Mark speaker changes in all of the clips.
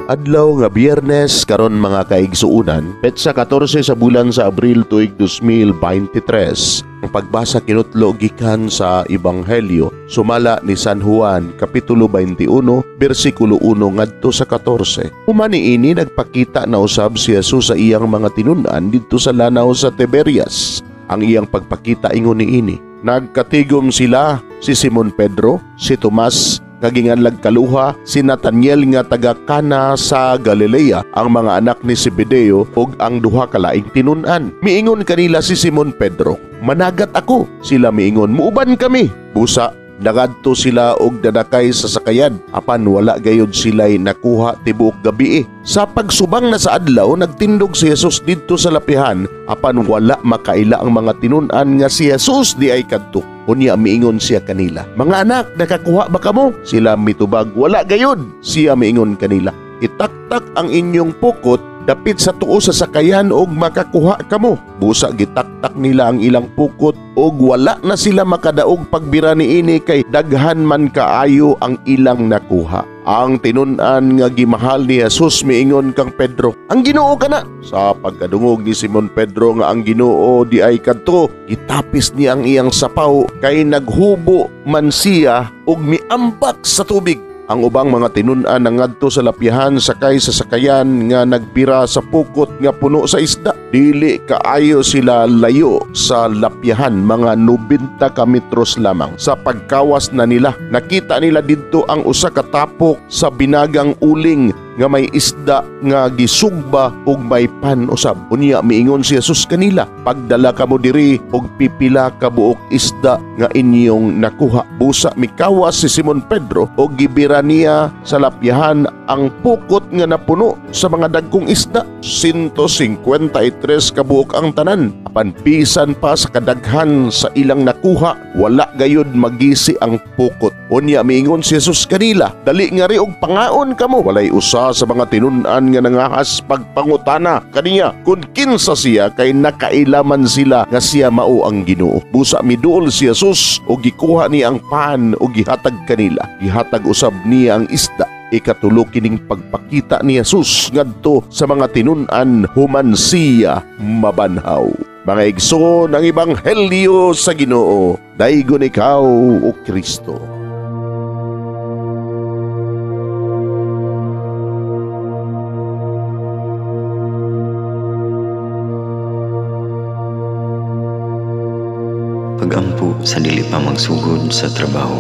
Speaker 1: Adlaw nga Biyernes karon mga kaigsuonan, petsa 14 sa bulan sa Abril tuig 2023. Ang pagbasa kinutlo gikan sa Ebanghelyo sumala ni San Juan kapitulo 21 bersikulo 1 ngadto sa 14. Human niini nagpakita na usab si Jesus sa iyang mga tinun-an didto sa lanaw sa Tiberias. Ang iyang pagpakita ingon niini. Nagkatigom sila si Simon Pedro, si Tomas nga ginganlag kaluha, si Nathaniel nga taga Cana sa Galilea, ang mga anak ni Zebedeo ug ang duha ka laing tinun-an. Miingon kanila si Simon Pedro, "Managat ako." Sila miingon, "Muuban kami." Busa nagadto sila og dadakay sa sakayan, apan wala gayud sila'y nakuha tibuok gabi. Sa pagsubang na sa adlaw, nagtindog si Jesus didto sa lapihan, apan wala makaila ang mga tinun-an nga si Jesus di ay kadto. Unya miingon siya kanila, "Mga anak, nakakuha ba kamo?" Sila mitubag, "Wala gayud." Siya miingon kanila, "Itaktak ang inyong pukot dapit sa tuo sa sakayan og makakuha kamo." Busa gitaktak nila ang ilang pukot og wala na sila makadaog pagbira niini kay daghan man kaayo ang ilang nakuha. Ang tinun-an nga gimahal ni Jesus miingon kang Pedro, "Ang Ginoo kana." Sa pagkadungog ni Simon Pedro nga ang Ginoo di ay kadto, gitapis niya ang iyang sapaw kay naghubo man siya og miambak sa tubig. Ang ubang mga tinun-an nangadto sa lapyahan sakay sa sakayan nga nagbira sa pukot nga puno sa isda. Dili kaayo sila layo sa lapyahan, mga 90 ka metros lamang. Sa pagkawas na nila, nakita nila didto ang usa ka tapok sa binagang uling nga may isda nga gisugba ug may pan usab. Unya miingon si Jesus kanila, "Pagdala kamo diri og pipila ka buok isda nga inyong nakuha." Busa mikawas si Simon Pedro og gibira niya sa lapyahan ang pukot nga napuno sa mga dagkong isda. 153 ka buok ang tanan. Apan bisan pa sa kadaghan sa ilang nakuha, wala gayud magisi ang pukot. Unya miingon si Jesus kanila, "Dali nga ri og pangaon kamo." Walay usa sa mga tinun-an nga nangahas pagpangutana kaniya kung kinsa siya kay nakailaman sila nga siya mao ang Ginoo. Busa miduol si Jesus og gikuha niya ang pan og gihatag kanila. Gihatag usab niya ang isda. Ikatulo kining pagpakita ni Jesus ngadto sa mga tinun-an human siya mabanhaw. Mga igsoon, ang Ebanghelyo sa Ginoo, daygon ikaw o Kristo.
Speaker 2: Pagampo sa dili pa magsugod sa trabaho.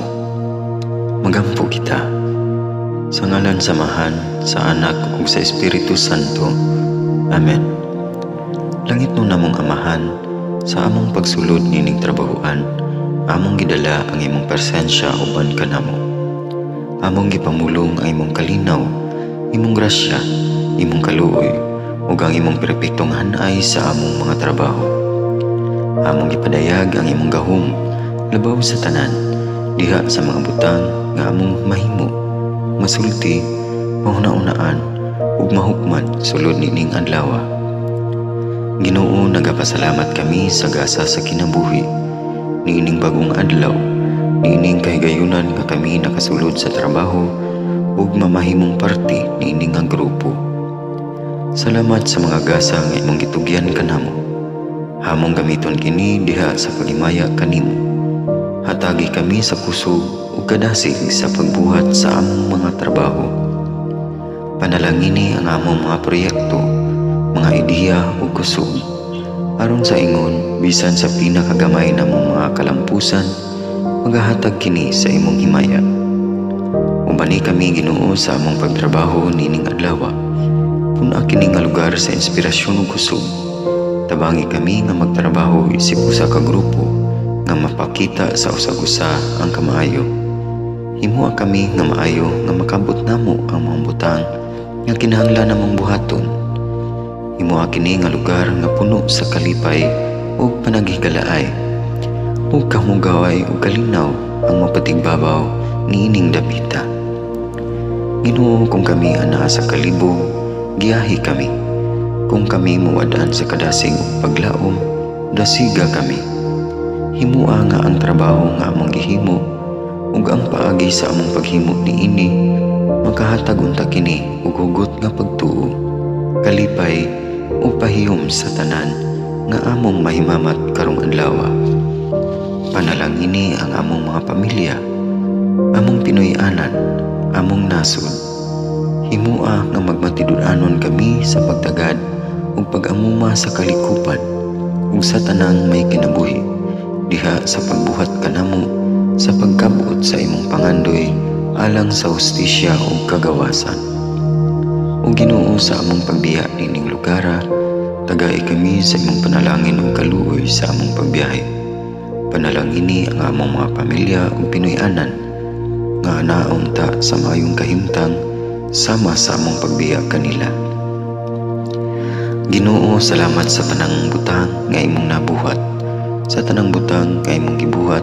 Speaker 2: Magampo kita. Sa ngalan sa Amahan, sa Anak ug sa Espiritu Santo. Amen. Langit no namong Amahan, sa among pagsulod nining trabahoan, among gidala ang imong presensya uban kanamo. Among gipamulong ang imong kalinaw, imong grasya, imong kaluoy, ug ang imong perpektong hanay sa among mga trabaho. Among gipadayag ang imong gahom labaw sa tanan, diha sa mga butang nga among mahimo, masulti, mahuna-unaan ug mahukman sulod nining adlaw. Ginoo, nagapasalamat kami sa gasa sa kinabuhi niining bagong adlaw, niining kahigayunan nga kami nakasulod sa trabaho ug mamahimong parte niining nga grupo. Salamat sa mga gasa nga imong gitugyan kanamo. Hamong gamiton kini diha sa paghimaya kanimo. Hatagi kami sa kusog ug kadasig sa pagbuhat sa among mga trabaho. Panalangini ang among mga proyekto, mga ideya ug kusog, aron sa ingon bisan sa pinakagamay namong mga kalampusan, magahatag kini sa imong himaya. Ubani kami, Ginoo, sa among pagtrabaho nining adlaw. Pun-a kini nga lugar sa inspirasyon ug kusog. Tabangi kami nga magtrabaho isip usa ka grupo nga mapakita sa usag-usa ang kamaayo. Himoa kami nga maayo nga makabot namo ang mga butang nga kinahanglan namong buhaton. Himoa kini nga lugar nga puno sa kalipay ug panaghigalaay, ug kamugaway ug kalinaw ang mapatigbabaw niining dapita. Ginoo, kung kami anaa sa kalibog, giyahi kami. Kung kami muwad-an sa kadasig ug paglaom, dasiga kami. Himua nga ang trabaho nga among gihimo ug ang paagi sa among paghimo niini makahatag unta kini og hugot nga nga pagtuo, kalipay ug pahiyom sa tanan nga among mahimamat karong adlaw. Panalangini ang among mga pamilya, among Pinoy-anan, among nasod. Himua nga magmatinud-anon kami sa pagtagad ug pag-amuma sa kalikupan ug sa tanang may kinabuhi diha sa pagbuhat kanamo sa pagkabot sa imong pangandoy alang sa hustisya ug kagawasan. O Ginoo, sa among pagbiya nining lugara, tagai kami sa imong panalangin ug kaluoy sa among pagbiyahe. Panalangini ang among mga pamilya ug Pinoy-anan nga naong ta sa maayong kahimtang sama sa among pagbiya kanila. Ginoo, salamat sa tanang butang nga imong nabuhat, sa tanang butang nga imong gibuhat,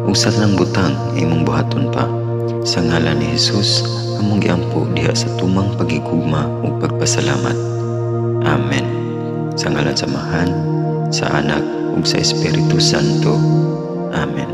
Speaker 2: ug sa tanang butang nga imong buhaton pa. Sa ngalan ni Jesus, among giampo diha sa tumang paghigugma ug pagpasalamat. Amen. Sa ngalan sa Amahan, sa Anak ug sa Espiritu Santo. Amen.